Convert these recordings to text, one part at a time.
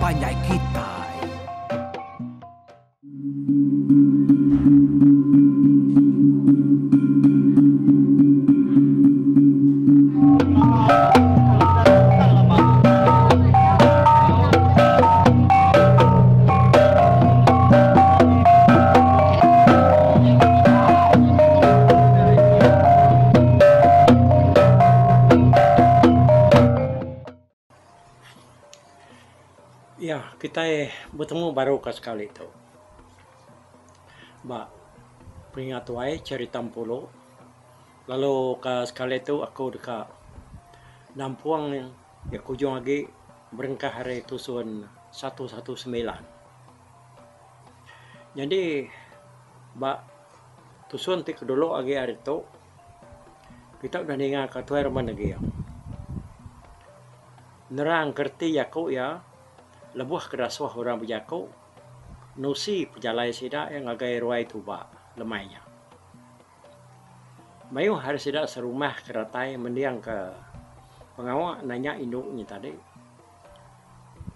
panjai kitai. Iya, kitai betemu baru ka sekali tu. Ba Peringat Tuai Cherita Empulu lalu ka sekali tu aku deka nampung iya ke ujung agi berengkah ari tusun satu satu semilan. Nyadi ba tusun ti kedulu agi ari tu kita udah ninga ka Tuai Rumah Neging nerang ke reti jaku iya lebuh ke dasuh orang bejaku nusi pejalai sida iya ngagai ruai tuba lemai nya. Mayuh ari sida serumah ke datai mendingka pengawa nanya indu nya tadi.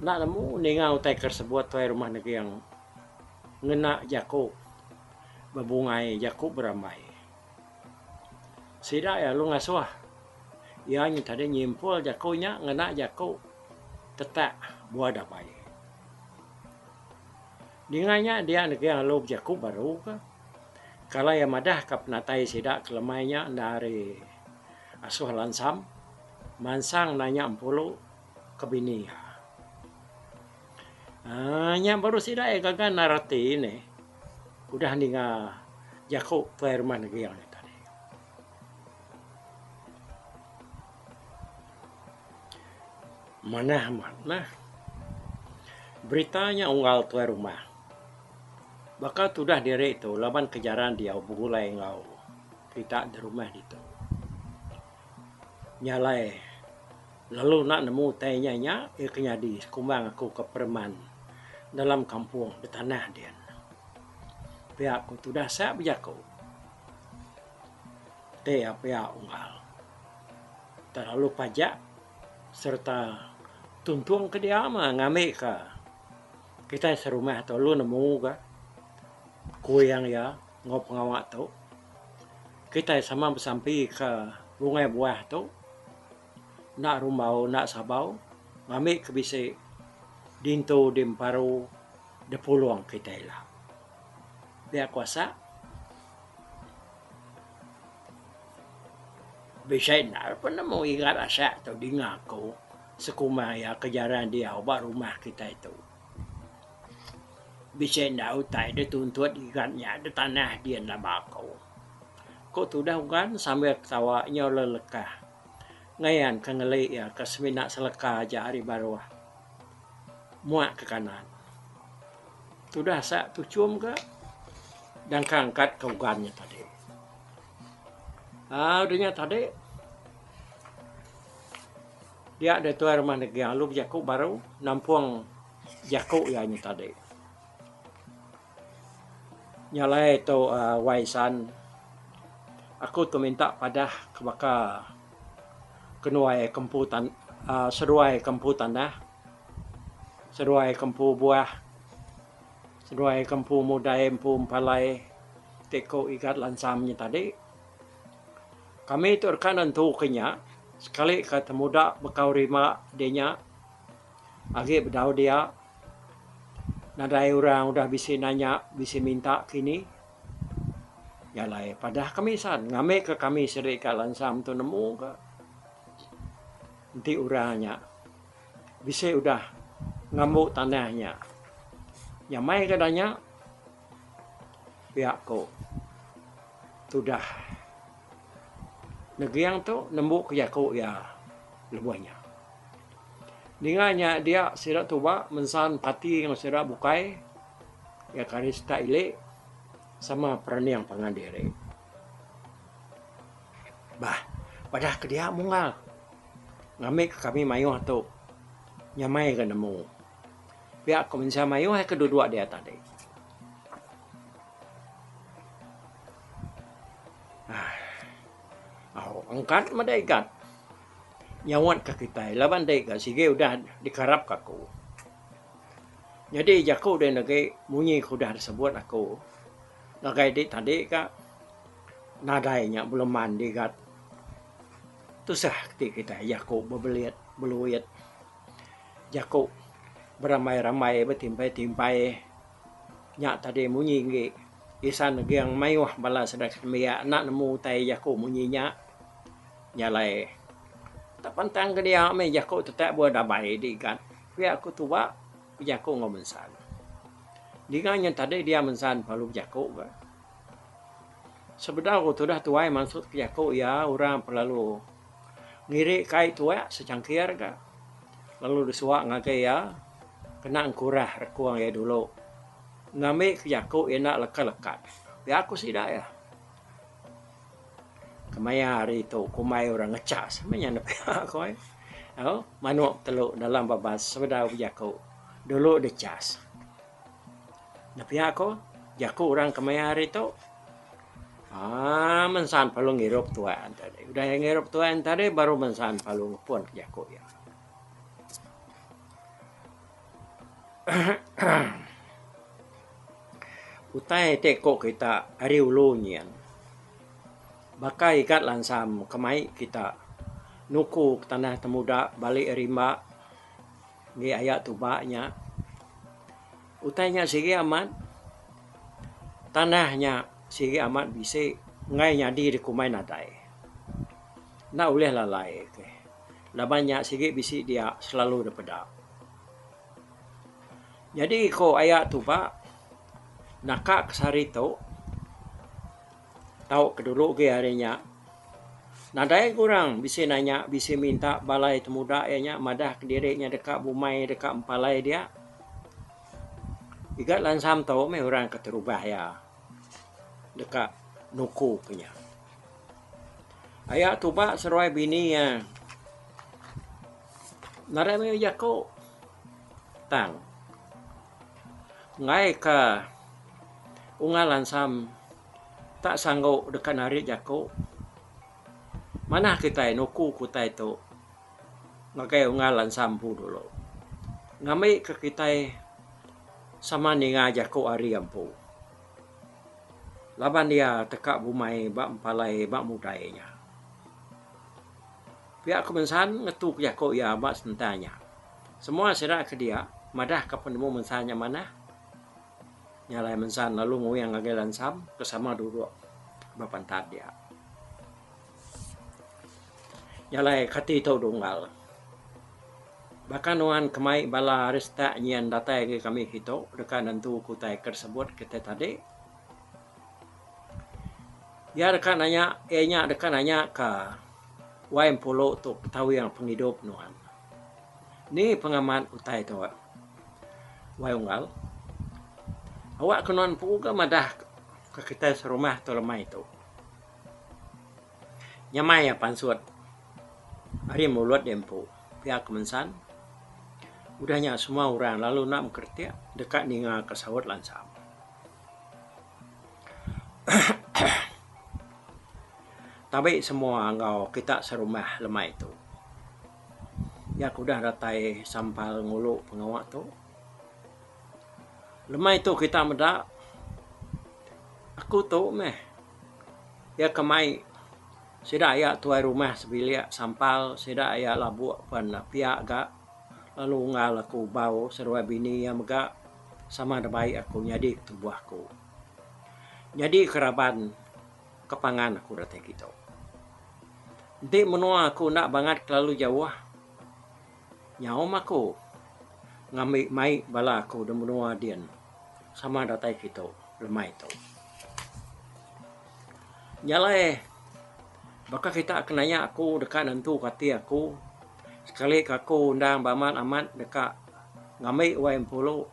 Enda nemu ninga utai ke sebut tuai rumah Neging ngena jaku bebungai jaku berambai. Sida iya lalu ngasuh iya nya tadi nyimpul jaku nya ngena jaku tetak buah dabai. Ninga nya dia Neging lalu bejaku baru ka. Kala iya madah ka penatai sida ke lemai nya enda ari asuh lansam mansang nanya empulu ke bini iya. Aaa nya baru sida iya gaga endar ati neh udah ninga jaku tuai rumah Neging nya tadi. Manah amat nah. Berita nya unggal tuai rumah. Baka tudah diri tu laban ke jarang diau begulai enggau kita da rumah ditu. Nya alai lalu enda nemu utai nya nya iya ke nyadi sekumbang aku ke pereman dalam kampung da tanah din. Pia ku tudah sak bejaku. Ti iya pia unggal. Terlalu pajak sereta tuntung ke dia mah ngambi ka kitai serumah tu lalu nemu ga kuing iya enggau pengawa tu. Kitai sama besampi ka bungai buah tu enda rumbau enda sabau ngambi ke bisi dintu di emparu dipulung kitai ila. Pia kuasa. Bisi endar penemu igat asak tu dinga aku sekumbang iya ke jarang diau ba rumah kitai tu. Bisi enda utai da tuntut igat nya da tanah din laba aku. Ku tudah ugan sambil ketawa nyau lelekah ngayan ke ngeli iya ke semina seleka aja ari baruh muak ke kanan. Tudah asak tuchum ga dangkang angkat ke ugan nya tadi. Aaa udah nya tadi dia deh tuai rumah neging lalu bejaku baru nampung jaku iya nya tadi. Nya alai tu aaa wai san aku tu minta padah ke baka kenuai ke empu tan aaa seduai ke empu tanah seduai ke empu buah seduai ke empu mudai empu empalai ti ku Igat Lansam nya tadi. Kami tu deka nentu ke nya sekali ka temuda bekau rima di nya agi bedau dia nadai orang udah bisi nanya bisi minta kini. Nya alai padah kami san ngambi ka kami sidi ka Lansam tu nemu ka enti orang nya bisi udah ngambu tanah nya. Nyamai ka da nya. Pia ko tudah Neging tu nembu ke jaku iya lebuh nya. Ninga nya dia sida tuba mensan parti enggau sida bukai iya ke ari sitak ili sama perening pangan diri. Bah padah ke dia munggal ngambi ke kami mayuh tu nyamai ga nemu. Pia ko mensia mayuh ke duduk dia tadi. Aaa engkat meda igat nyawat ka kitai laban dei ga sigi udah dikarap ka aku. Nyadi jaku deh negi munyi ke udah disebut aku ngagai dik tadi ka nadai nya beleman digat tusah ti kitai jaku bebelit beluit jaku berambai-rambai betimpai-timpai nya tadi munyi enggi isan aging mayuh bala sida ke nembiak enda nemu utai jaku munyi nya. Nya alai tak pantang ke dia meh jaku tetak buah dabai digat pia ku tuba bejaku enggau mensan. Dinga nya tadi dia mensan perlu bejaku ga. Sebedau tudah tuai mansut ke jaku iya orang perlu ngiri ke ai tuak sechangkir ga lalu disuak ngagai iya kena engkurah rekung iya dulu ngambi ke jaku iya enda lekat-lekat. Pia ku sida iya. Kemaya hari tu kumbai orang ngechas meh nya pia ko ai. Au manuk telu dalam babas sebedau bejaku dulu dicas. Ne pia ko jaku orang kemaya hari tu aaa mensan perlu ngirup tuak tadi. Udah iya ngirup tuak tadi baru mensan perlu ngepun jaku iya. Utai ti ku kita ari ulu nyin baka igat lansam ke mai kita nuku ke tanah temuda balik rimba ngi aya tuba nya. Utai nya sigi amat tanah nya sigi amat bisi enggai nyadi dikumbai nadai. Enda ulih lalai ke laban nya sigi bisi dia selalu dipeda. Nyadi ko aya tuba naka ke sehari tu tau ke dulu agi hari nya nadai ku orang bisi nanya bisi minta balai temuda iya nya madah kediri nya deka bumai deka empalai dia. Iga lansam tu meh orang keterubah iya deka nuku ke nya. Aya tuba seruai bini iya nadai meh jaku. Tang. Enggai ka unggal lansam tak sanggu deka narit jaku. Manah kitai nuku ke utai tu ngagai unggal lansam empu dulu. Ngambi ka kitai sama ninga jaku ari iya empu. Laban iya teka bumai ba empalai ba mudai nya. Pia ku mensan ngetu ke jaku iya ba sentang nya. Semua sida ke dia madahka penemu mensan nya manah. Nya alai mensan lalu nguing ngagai lansam ke sama duduk ba pantat dia. Nya alai kati tu dunggal. Baka nuan ke mai bala ari setak nyin datai ngagai kami kitu deka nentuka utai ke disebut kitai tadi. Iya deka nanya, iya nya deka nanya ka wai empulu tu tawing pengidup nuan. Ni pengamat utai tu wai unggal. Awak ke nuan empu ga madah ka kitai serumah tu lemai tu. Nyamai iya pansut ari mulut iya empu pia ke mensan. Udah nya semua orang lalu enda mekeretik deka ninga ka saut lansam. Tabi semua enggau kita serumah lemai tu. Iya ke udah datai sampal ngulu pengawa tu. Lemai tu kita meda aku tu meh iya ke mai sida aya tuai rumah sebilik sampal sida aya labuk pen pia ga lalu unggal aku bau seduai bini iya mega. Sama da bai aku nyadi ke tubuh aku. Nyadi ke raban ke pangan aku datai kitu. Enti menua aku enda bangat kelalu jauh, nyaum aku ngambi mai bala aku da menua din sama datai kitu lemai tu. Nya alai baka kita ke nanya aku deka nentu ke ati aku sekali ke aku endang ba amat amat deka ngambi wai empulu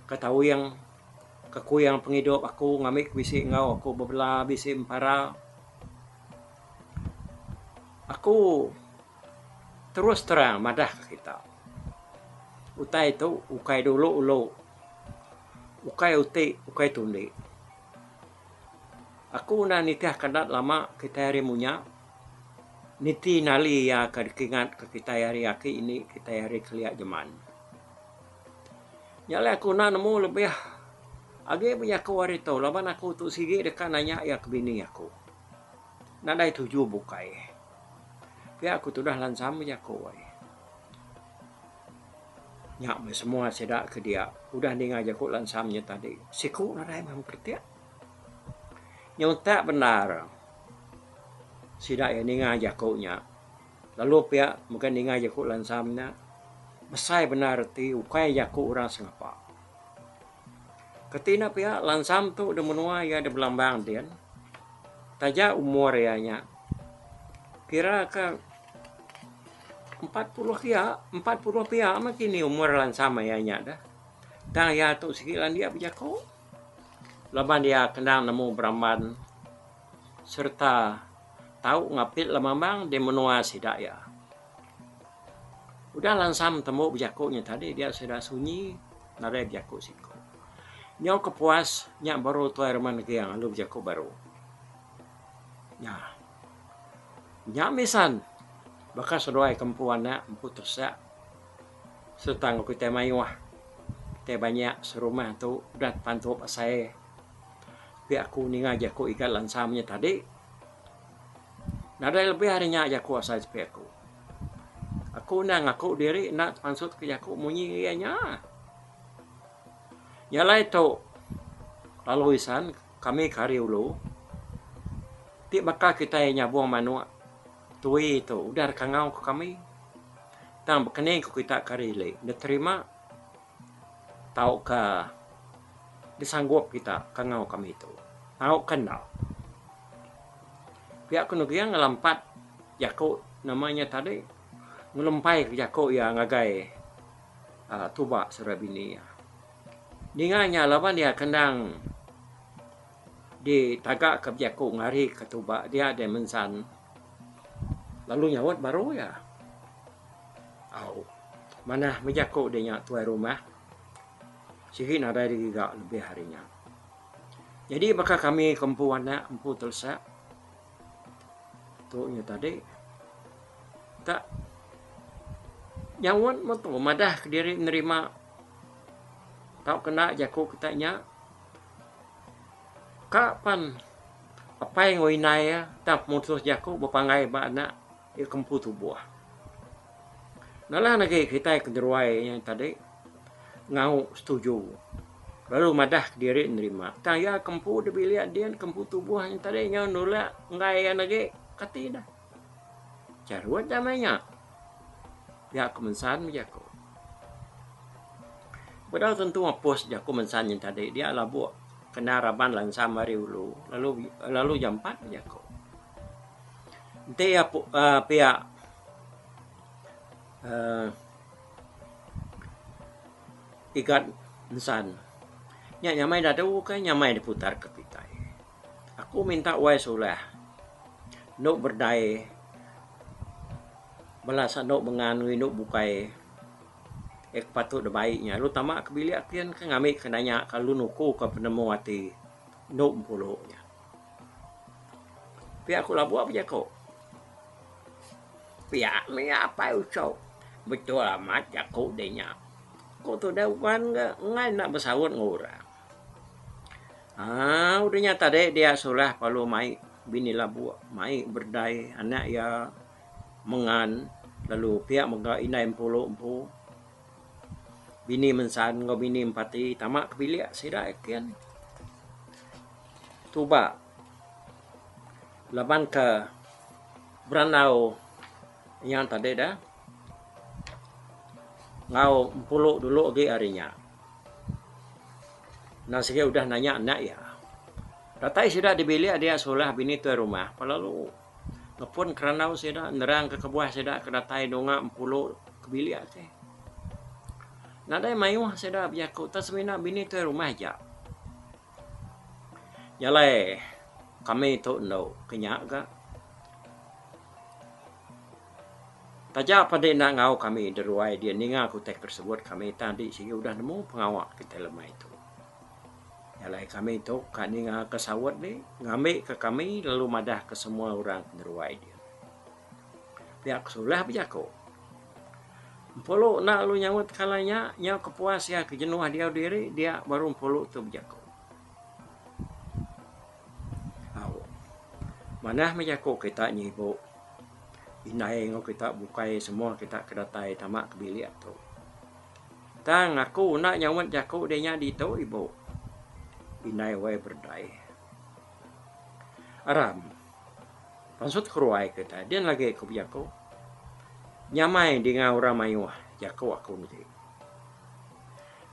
ke tawing ke kuyang pengidup aku ngambi ke bisi enggau aku bebela bisi empara. Aku terus terang madah ke kita utai tu ukai dulu ulu ukai uti ukai tundi. Aku enda nitih ke adat lama kitai ari munya niti nali iya ke dikingat ke kitai ari aki ini kitai ari kelia jeman. Nya alai aku enda nemu lebih agi bejaku ari tu laban aku tu sigi deka nanya iya ke bini aku. Nadai tuju bukai. Pia ku tudah lansam bejaku ai. Nya meh semua sida ke dia udah ninga jaku lansam nya tadi. Siku nadai meh mengkretik. Nyutak bendar sida iya ninga jaku nya. Lalu pia mega ninga jaku lansam nya besai bendar reti ukai jaku orang sengapa. Keti enda pia lansam tu da menua iya da Belambang din taja umur iya nya kira ka 40 pia 40 pia meh kini umur lansam iya nya dah. Tang iya tu sigi landik bejaku laban iya kena nemu beramban sereta tau ngapit lemambang di menua sida iya. Udah lansam tembu bejaku nya tadi dia sida sunyi nadai bejaku siku. Nyau ke puas nya baru tuai rumah Neging lalu bejaku baru. Nya. Nya misan baka seduai ke empu anak empu teresak sereta enggau kitai mayuh kitai banyak serumah tu udah tepantup asai. Pi aku ninga jaku Igat Lansam nya tadi. Nadai lebih ari nya jaku asai sepi aku. Aku enda ngaku diri enda tepansut ke jaku munyi iya nya. Nya alai tu lalu isan kami ke ari ulu ti baka kitai nyabung manuk tui tu udah dikangau ke kami tang bekeni ku kita ke ari ili diterima. Tauka disanggup kita ke enggau kami tu. Tauka enda. Pia ku Nuging ngelempat jaku nama nya tadi ngelempai ke jaku iya ngagai uhh tuba seduai bini iya. Ninga nya laban iya kendang ditaga ke bejaku ngari ke tuba dia deh mensan lalu nyaut baru iya. Au. Manah meh jaku deh nya tuai rumah. Sigi nadai digiga lebih ari nya. Nyadi baka kami ke empu anak empu telesak tu nya tadi tak nyaut meh tu madah kediri nerima tauka enda jaku kita nya. Ka pan apai enggau indai iya tang pemutus jaku bepanggai ba anak. Iya ke empu tubuh. Nalan agi kitai ke nyeruai nya tadi ngauk setuju lalu madah kediri nerima. Tang iya ke empu da bilik din ke empu tubuh nya tadi nyau nulak enggai iya agi kati dah. Charut dah meh nya. Pia ku mensan bejaku. Bedau tentu apus jaku mensan nya tadi dia labuk kena raban lansam ari ulu lalu lalu jampat bejaku. Enti iya uhh pia uhh igat ensan nya nyamai dadu ka nyamai diputar ka kitai. Aku minta wai sulah endo berdai bala sanu bengan enggau indu bukai eh patut da bai nya lalu tama ke bilik kin ka ngambi ka nanya ka lalu nuku ka penemu ati endo bempulu nya. Pia ku Labuk bejaku. Pia mih apai uchu. Betul amat jaku deh nya. Ku tudah uban ga enggai enda besaut enggau orang. Aaa udah nya tadi dia sulah perlu mai bini Labuk mai berdai anak iya mengan lalu pia mega indai empulu empu. Bini mensan enggau bini empati tama ke bilik sida kin. Tuba laban ke berandau nya tadi dah enggau empulu dulu agi ari nya. Endang sigi udah nanya anak iya. Datai sida di bilik dia sulah bini tuai rumah lalu ngepun kerandau sida nerang ke kebuah sida ke datai nunga empulu ke bilik ti. Nadai mayuh sida bejaku tang semina bini tuai rumah aja. Nya alai kami tu endo ke nya ga. Taja pa dek enda enggau kami deruai dia ninga ke utai ke disebut kami tang adi sigi udah nemu pengawa kitai lemai tu. Nya alai kami tu ka ninga ke saut ni ngambi ke kami lalu madah ke semua orang ke ngeruai dia. Pia ke sulah bejaku. Empulu enda lalu nyaut kala nya, nyau kepuas iya ke jenuh diau diri dia baru empulu tu bejaku. Au. Manah meh jaku kita nyibu indai enggau kita bukai semua kita ke datai tama ke bilik tu. Tang aku enda nyaut jaku deh nya ditu ibu. Indai wai berdai. Aram. Pansut keruai kitai din lagi ku bejaku. Nyamai dinga orang mayuh jaku aku enti.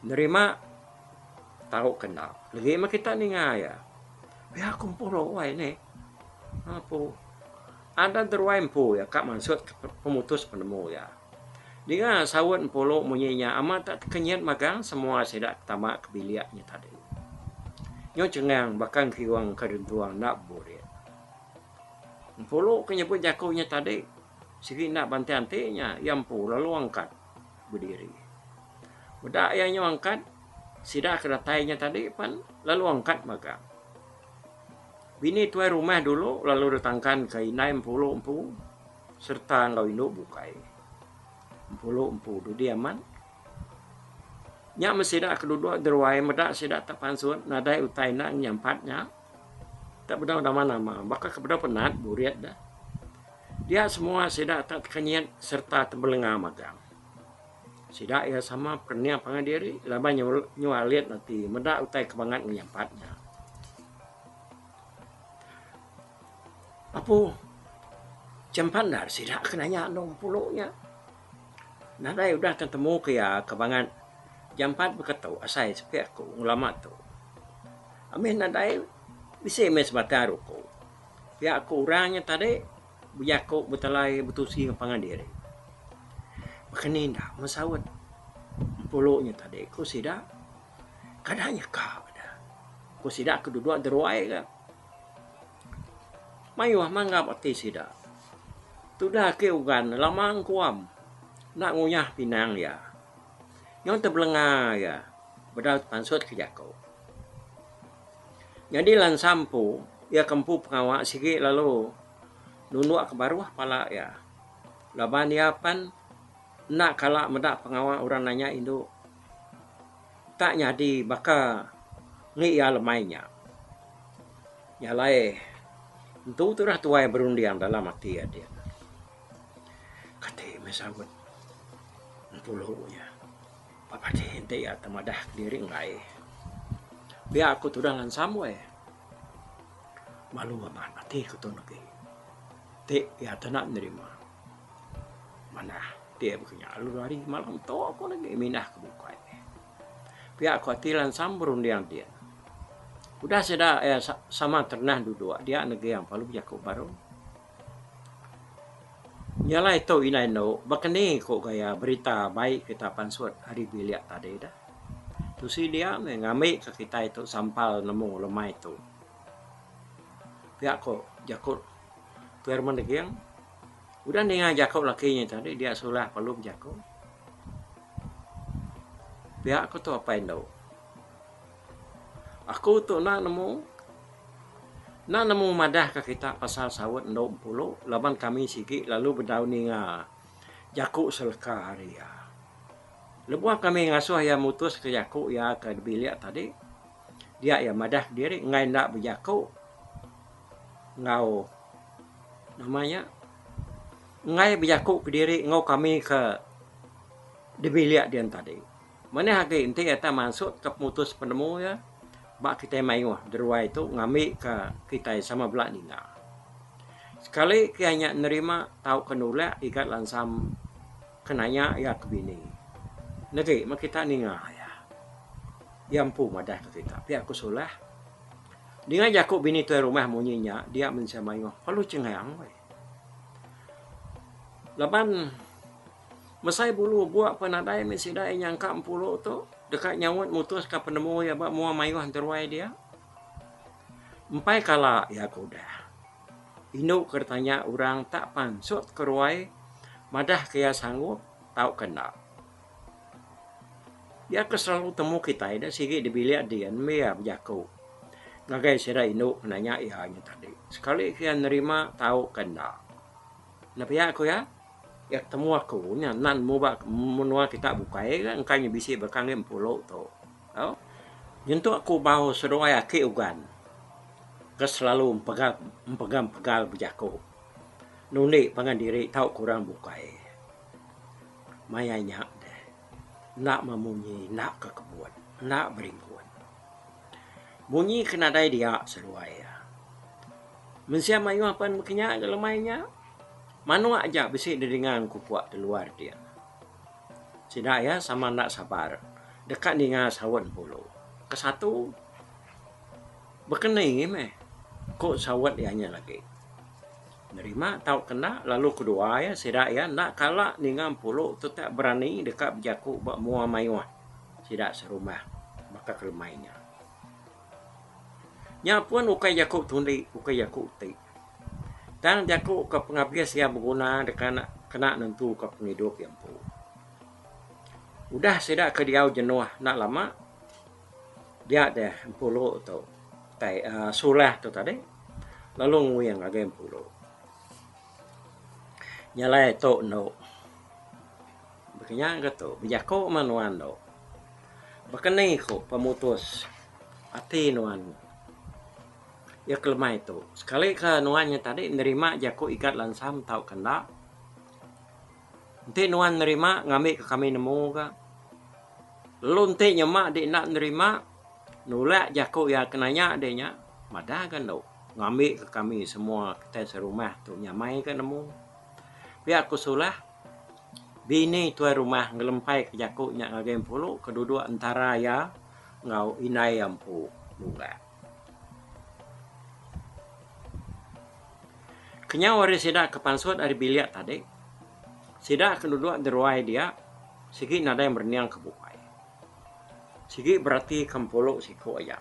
Nerima tau ke enda legi meh kita ninga iya. Pia ku empu ruai nih. Apu adat ruai empu iya ka mansut pemutus penemu iya. Dinga saut empulu munyi nya amat tak tekenyit magang semua sida tama ke bilik nya tadi. Nyu chengang baka engkiung ke dentung enda beburit. Empulu ke nyebut jaku nya tadi sigi enda bantai enti nya iya empu lalu angkat bediri. Meda iya nyu angkat sida ke datai nya tadi pan lalu angkat magang. Bini tuai rumah dulu lalu ditangkan ke indai empulu empu. Sereta enggau indu bukai. Empulu empu dudi amat. Nya meh sida ke duduk deruai meda sida tak pansut nadai utai enda ngenyampat nya. Tak bedau nama nama baka ke bedau penat burit deh. Dia semua sida tak tekenyit sereta tebelenga magang. Sida iya sama perening pangan diri laban nyu alit ati meda utai ke bangat ngenyampat nya. Apu jampat endar sida ke nanya anu empulu nya. Nadai udah tetemu ke iya ke bangat jampat beketu asai sepi aku ngelama tu. Amih nadai bisi meh sebatang ruku. Pia ku orang nya tadi bejaku betelai betusi ngan pangan diri. Baka ni enda meh saut empulu nya tadi ku sida. Kada nyeka da. Ku sida ke duduk deruai ga. Mayuh manggap ati sida. Tudah ake ugan lama engkuam enda ngunyah pinang iya. Nyau tebelenga iya bedau tepansut ke jaku. Nyadi lansa empu iya ke empu pengawa sigi lalu nunduk ke baruh pala iya laban iya pan enda kala meda pengawa orang nanya indu. Tak nyadi baka ngi iya lemai nya. Nya alai entu tudah tuai berunding dalam ati iya din. Kati meh saut empulu nya. Papa ti enti iya temadah kediri enggai. Pia ku tudah lansam weh. Malu amat ati ku tu negi. Ti iya te enda nerima. Manah ti baka nya lalu hari malam tu aku lagi mindah ke bukai. Pia ku ati lansam berunding din. Udah sida iya sama terenah duduk dia neging lalu bejaku baru. Nya alai tu indai endo baka ni ku gaya berita bai kita pansut ari bilik tadi dah. Tusi dia meh ngambi ka kitai tu sampal nemu lemai tu. Pia ku jaku Tuai Rumah Neging. Udah ninga jaku laki nya tadi dia sulah perlu bejaku. Pia ku tu apai endu. Aku tu enda nemu enda nemu madah ka kita pasal saut endu empulu laban kami sigi lalu bedau ninga jaku seleka ari iya. Lebuh kami ngasuh iya mutus ka jaku iya ke bilik tadi dia iya madah diri enggai enda bejaku enggau nama nya enggai bejaku kediri enggau kami ke di bilik dian tadi. Manah agi enti iya mansut ka pemutus penemu iya ba kitai mayuh deruai tu ngambi ka kitai sama bela ninga. Sekali ke iya nya nerima tauka nulak igat lansam ke nanya iya ke bini. Negi meh kita ninga iya. Iya empu madah ka kita pia ku Sulah. Ninga jaku bini tuai rumah munyi nya dia mensia mayuh perlu chengang weh. Laban mesai bulu buk pun nadai meh sida iya nyangka empulu tu deka nyaut mutuska penemu iya ba mua mayuh enteruai dia. Empai kala iya ke udah. Indu ke ditanya orang tak pansut ke ruai madah ke iya sanggup tauka enda. Iya ke selalu temu kitai da sigi da bilik din meh iya bejaku ngagai sida indu ke nanya iya nya tadi. Sekali ke iya nerima tauka enda. Enda pia ku iya. Iya ketemu aku nya enda nemu ba menua kita bukai ga engka nya bisi baka ngi Empulu tu. Au. Nyentuk ku bau seduai aki Ugan ke selalu empegal empegal bejaku nundi pangan diri tau ke orang bukai. Maya nya deh enda memunyi enda ke kebun enda beringkun. Munyi ke nadai dia seduai iya. Mensia mayuh pen meka nya ga lemai nya. Manuk aja bisi didinga engkupuk di luar dia. Sida iya sama enda sabar deka ninga saut Empulu. Kesatu, bekeni meh ku saut iya nya lagi. Nerima tauka enda lalu kedua iya sida iya enda kala ninga Empulu tetap berani deka bejaku ba mua mayuh sida serumah baka ke lemai nya. Nya pun ukai jaku tundi ukai jaku ti. Tang jaku ke pengabis iya beguna deka kena nentuka pengidup iya empu. Udah sida ke diau jenuh enda lama dia deh Empulu tu tai uhh Sulah tu tadi lalu nguing ngagai Empulu. Nya alai tu endo baka nya ga tu bejaku meh nuan tu. Baka ni ku pemutus ati nuan. Iya ke lemai tu. Sekali ke nuan nya tadi nerima jaku Igat Lansam tauka enda. Enti nuan nerima ngambika kami nemu ga. Lalu enti nyema di enda nerima nulak jaku iya ke nanya di nya madah ga endo ngambika kami semua kitai serumah tu nyamai ga nemu. Pia ku Sulah bini tuai rumah ngelempaika jaku nya ngagai Empulu ke duduk entara iya enggau indai iya empu nulak. Kenyau ari sida ke pansut ari bilik tadi, sida ke duduk deruai dia sigi nadai merening ke bukai. Sigi berati ke empulu siku aja.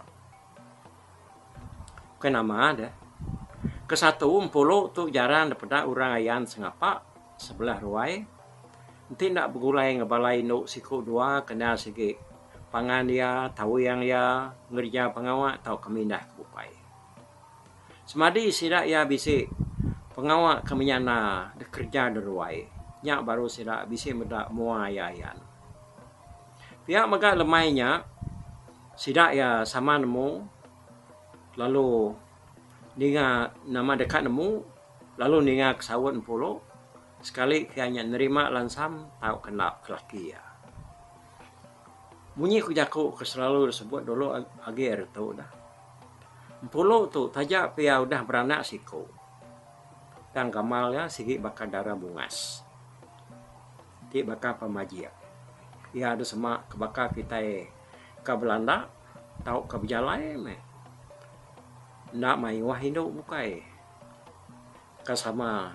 Bukai nama deh. Kesatu empulu tu jarang dipeda orang ayan sengapa sebelah ruai. Enti enda begulai enggau bala indu siku dua kena sigi pangan iya, tawing iya ngereja pengawa tauka mindah ke bukai. Semadi sida iya bisi pengawa ke menyana dikereja deruai nya baru sida bisi meda mua iya ayan. Pia mega lemai nya sida iya sama nemu lalu ninga nama deka nemu lalu ninga ke saut empulu. Sekali ke iya nya nerima lansam tauka enda ke laki iya. Munyi ku jaku ke selalu disebut dulu agi ari tu dah. Empulu tu taja pia udah beranak siku tang gamal iya sigi baka dara bungas ti baka pemajik. Iya adu sema ke baka kitai ka belanda tauka bejalai meh. Enda mayuh indu bukai. Ka sama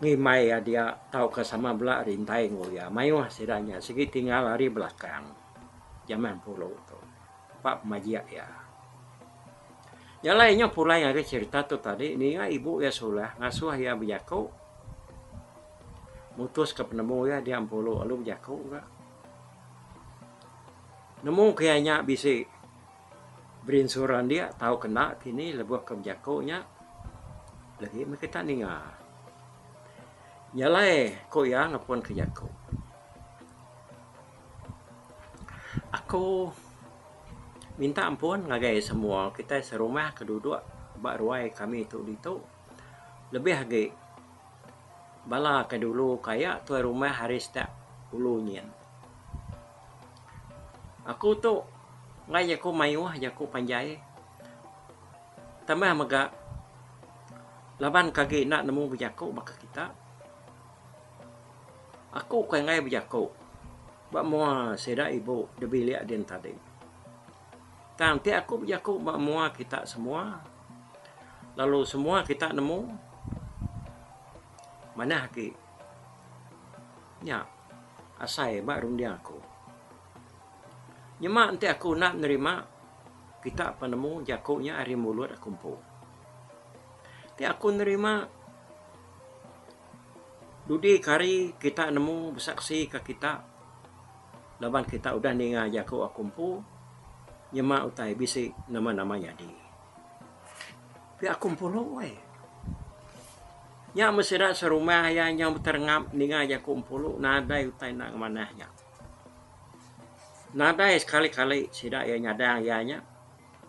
ngimbai iya dia tauka sama bela rintai enggau iya. Mayuh sida nya sigi tinggal ari belakang jaman pulu tu ba pemajik iya. Nya alai inya pulai ngagai cherita tu tadi ninga ibu iya sulah ngasuh iya bejaku mutuska penemu iya dia empulu lalu bejaku ga. Nemu ke iya nya bisi. Berinsur andik tau kena kini lebuh ke bejaku nya lagi meh kita ninga. Nya alai ku iya ngepun ke jaku. Aku minta ampun ngagai semua kitai serumah ke duduk ba ruai kami tu ditu lebih agi bala ke dulu kaya tuai rumah ari sitak ulu nyin. Aku tu enggai jaku mayuh jaku panjai tambah mega laban ke agi enda nemu bejaku baka kita. Aku ke enggai bejaku ba mua sida ibu da bilik din tadi. Tang enti aku bejaku ba mua kita semua lalu semua kita nemu manah agi nya. Asai ba runding aku. Nyema enti aku enda nerima kita penemu jaku nya ari mulut aku empu. Enti aku nerima dudi ke hari kita nemu besaksi ke kita laban kita udah ninga jaku aku empu nyema utai bisi nama-nama nyadi. Pia aku empulu ai. Nya meh sida serumah iya nyau beterengap ninga jaku Empulu nadai utai enda ngemanah nya. Nadai sekali-kali sida iya nyadang iya nya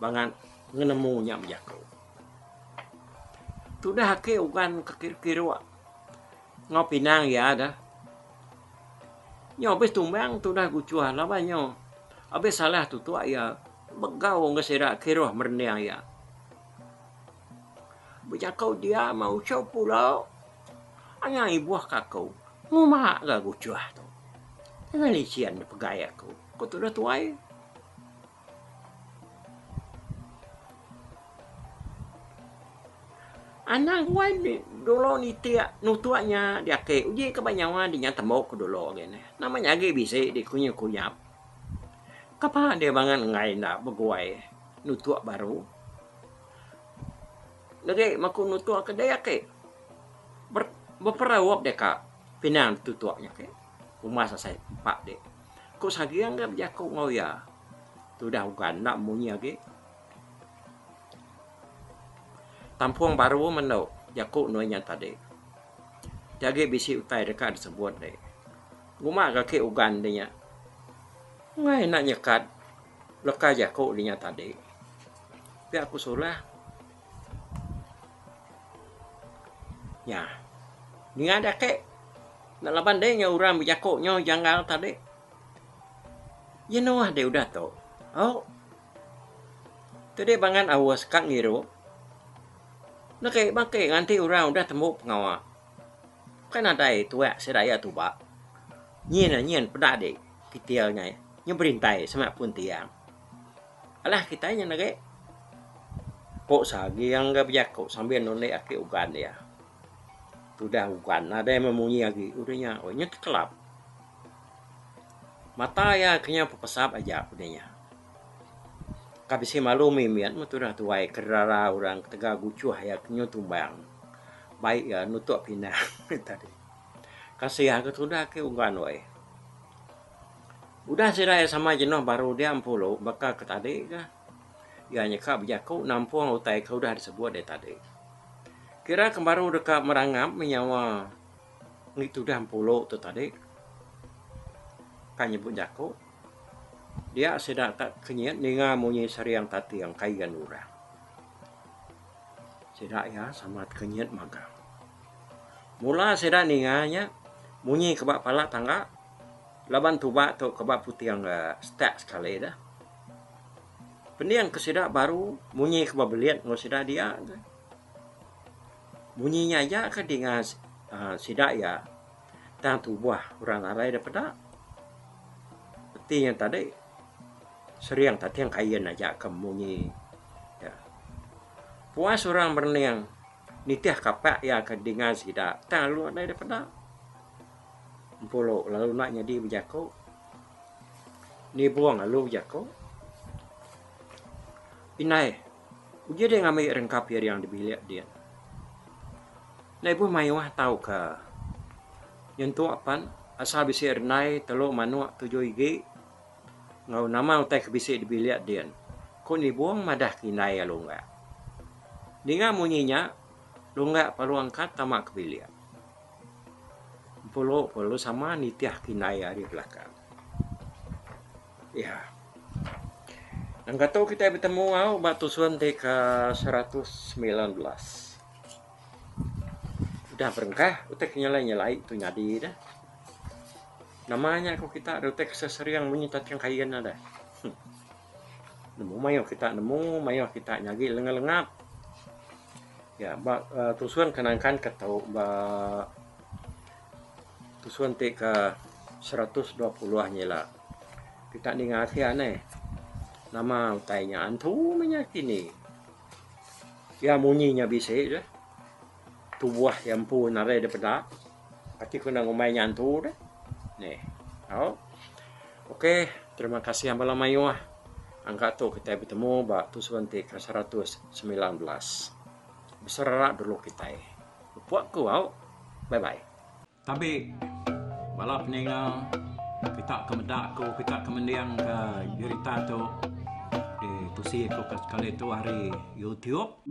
bangat ngenemu nya bejaku. Tudah ake ugan ke kiruh-kiruh enggau pinang iya dah. Nyau abis tumbang tudah guchuh laban nyau abis salah tutuk iya begau enggau sida kiruh merening iya. Bejaku dia meh uchu pulau anang ibuh ka aku nguma ga guchuh tu. Anang licin pegai aku, ku tudah tuai. Anang guai dulu nitik nutuk nya diaki uji ka ba nyawa dinya tembu ku dulu agi neh. Nama nya agi bisi di kunyap kunyap. Kapa dia bangat enggai enda beguai nutuk baru. Legi maku nutuk ke deh aki beperaup deh ka pinang tutuk nya ake umas asai empa deh. Ku Saging ga bejaku enggau iya. Tudah ugan enda munyi agi. Tampung baru menu jaku nuan nya tadi. Ti agi bisi utai deka disebut deh. Nguma ga ake ugan deh nya. Enggai enda nyekat leka jaku deh nya tadi. Pia ku Sulah. Nya. Ninga deh ake. Enda laban deh nya orang bejaku nyo janggal tadi. Jenuh deh udah tu. Au. Tadi bangan aus ka ngirup. Negi bangki nganti orang udah tembu pengawa. Bukai nadai tuak sida iya tuba. Nyin nyin peda di kitil nya nyu berintai sema pun tiang. Alah kitai nya negi. Ku Saging ga bejaku sambil nundi aki ugan iya. Tudah ugan nadai memunyi agi udah nya nya tekelap. Mata iya ke nya pepesap aja udah nya. Ka bisi malu mimit meh tudah tuai ke rara orang ketegal guchuh iya ke nyu tumbang bai iya nutuk pinang tadi. Kasih ke tudah ke ugan weh. Udah sida iya sama jenuh baru dia empulu baka ke tadi ka. Iya nyeka bejaku nampung utai ke udah disebut iya tadi. Kira ke baru deka merangap meh nyawa. Ngi tudah empulu tu tadi ka nyebut jaku dia sida tak kenyit ninga munyi sering tating kain orang. Sida iya sama tekenyit magang. Mula sida ninga nya munyi ke ba pala tangga laban tuba tu ke ba puting setak sekali dah. Pening ke sida baru munyi ke ba belit enggau sida dia. Munyi nya aja ke dinga sida iya tang tubuh orang arai da peda. Reti nya tadi sering tating kain aja ke munyi iya. Puas orang merening nitih kapak iya ke dinga sida tang lalu nadai da peda. Empulu lalu enda nyadi bejaku nibung lalu bejaku indai. Uji deh ngambi rengka piring di bilik din. Enda ibuh mayuh tauka nyentuk pan asal bisi rendai telu manuk tuju igi enggau nama utai ke bisi di bilik din, ku Nibong madah ke indai iya Lunggak. Ninga munyi nya, Lunggak perlu angkat tama ke bilik. Empulu perlu sama nitih ke indai iya ari belakang. Iya. Nangka tu kitai betemu au ba tusun ti ke 119. Udah berengkah utai ke nyelai-nyelai tu nyadi deh. Nama nya ku kita utai ke sesering munyi tating kain ne deh. Nemu mayuh kita nemu mayuh kita nyagi lengap-lengap. Ya ba tusun ke nangkan ke tu ba Tusun ti ke 120 nyila. Kita ninga ati aneh. Nama utai nya antu meh nya kini. Iya munyi nya bisi deh. Tubuh iya empu narai dep peda. Kati ku enda ngumbai nya antu deh. Neh. Au. Okey, terima kasih bala mayuh. Angka tu kitai betemu ba tusun ti ke 119. Beserara dulu kitai. Bepuk ku au. Bye bye. Tabi bala peninga kita ke meda aku kita ke mending ke jerita tu di tusi aku ke sekali tu ari YouTube.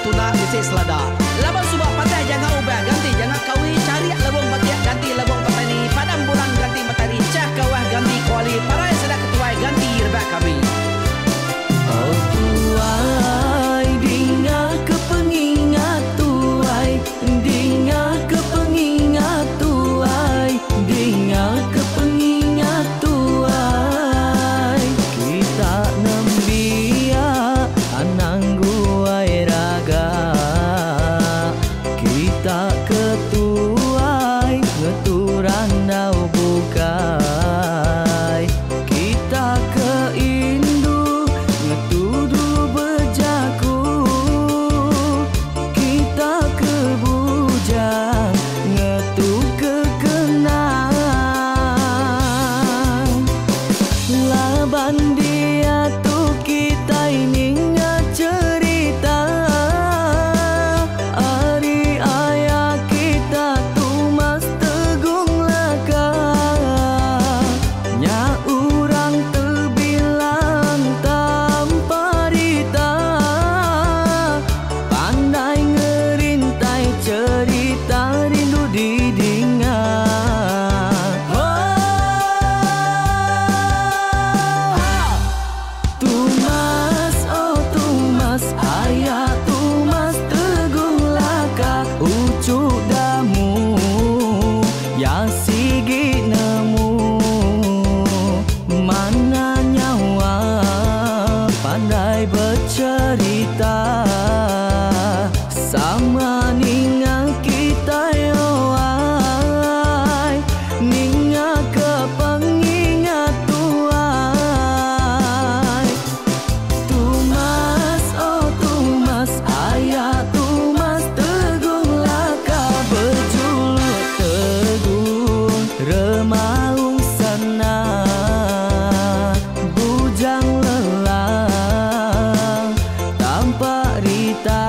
tuna bisi selada. Laban suba patah janga ubah ganti janga kawi charik lebong batik ganti lebong petani padam bulan ganti matari chah kawah ganti kuali parai sida ketuai ganti rebak kami. Oh tuai dinga ke pengingat tuai dinga ke pengingat tuai dinga ke pengingat tuai kita nembiak anang guai raga kita ke tuai ngetu randau bukai kita ke indu ngetu dulu bejaku kita ke bujang ngetu ke kenang laban diatu kitai ninga cherita ari aya kita Tumas Tegung Laka nya urang tebilang tanpa rita pandai ngerintai cherita rindu didinga. Tumas oh Tumas aya Tumas Tegung Laka uchu damu ya sigi nemu mana nyawa pandai bercerita sama ninga kita ai ninga ke pengingat tuai. Tumas oh Tumas aya Tumas Tegung Laka berjuluk Tegung Remaung Sana bujang lelang tanpa rita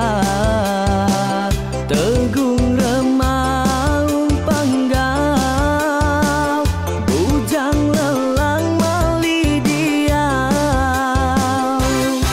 Tegung Remaung Panggau bujang lelang mali diau.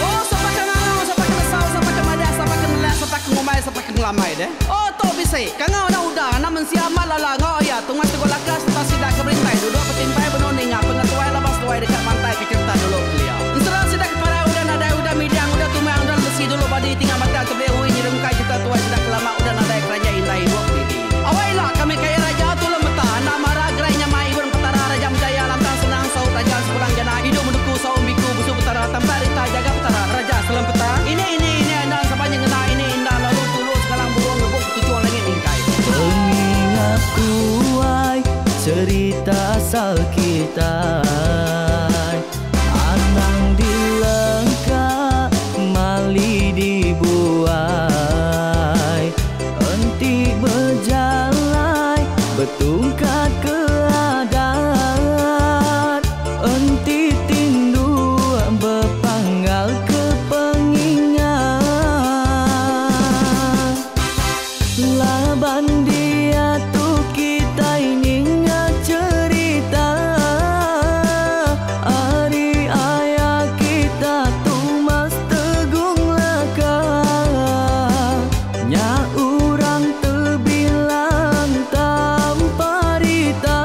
Oh sapa ke ngangau sapa ke nesau sapa ke madah sapa ke nelak sapa ke ngumbai sapa ke ngelamai deh. Oh tu bisi kangau enda udah anak mensia amat lala enggau iya Tumas Tegung Laka sereta sida ke berintai duduk betimpai benung ninga pengetuai laban seduai deka mantai ke cherita dulu kelia. Ensera sida ke parai udah nadai udah midang udah tumang udah lesi dulu badi tinggal batang tebeli ui nyerungkai cherita tuai sida ke lama udah nadai keraja indai ibup didi. Awai ila kami kaya raja tulung meta enda mara gerai nyamai ibun petara raja menjaya lantang senang saut raja sepulang jana hidup menduku saum biku busu petara tampak rita jaga petara raja selempeta ini ini ini enda sapa nyengena ini inda lalu tulu sekalang burung ngebuk ketujuh langit mingkai. Pengingat kuai cerita asal kita anang dilengka mali dibuai enti bejalai betungkat ke adat enti tindu bepanggal ke pengingat laban diatu kitai ninga cherita ari aya kita Tumas Tegung Laka nya urang tebilang tanpa rita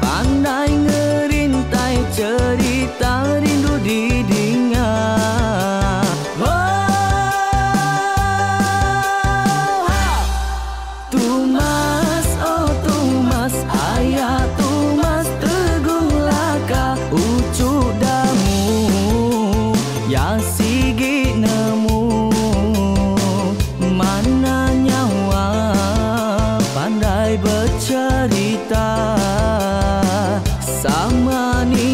pandai ngerintai cherita rindu didinga. Oh, Tumas oh Tumas aya Tumas Tegung Laka uchu damu ya sigi nemu mana nyawa pandai bercerita sama ni.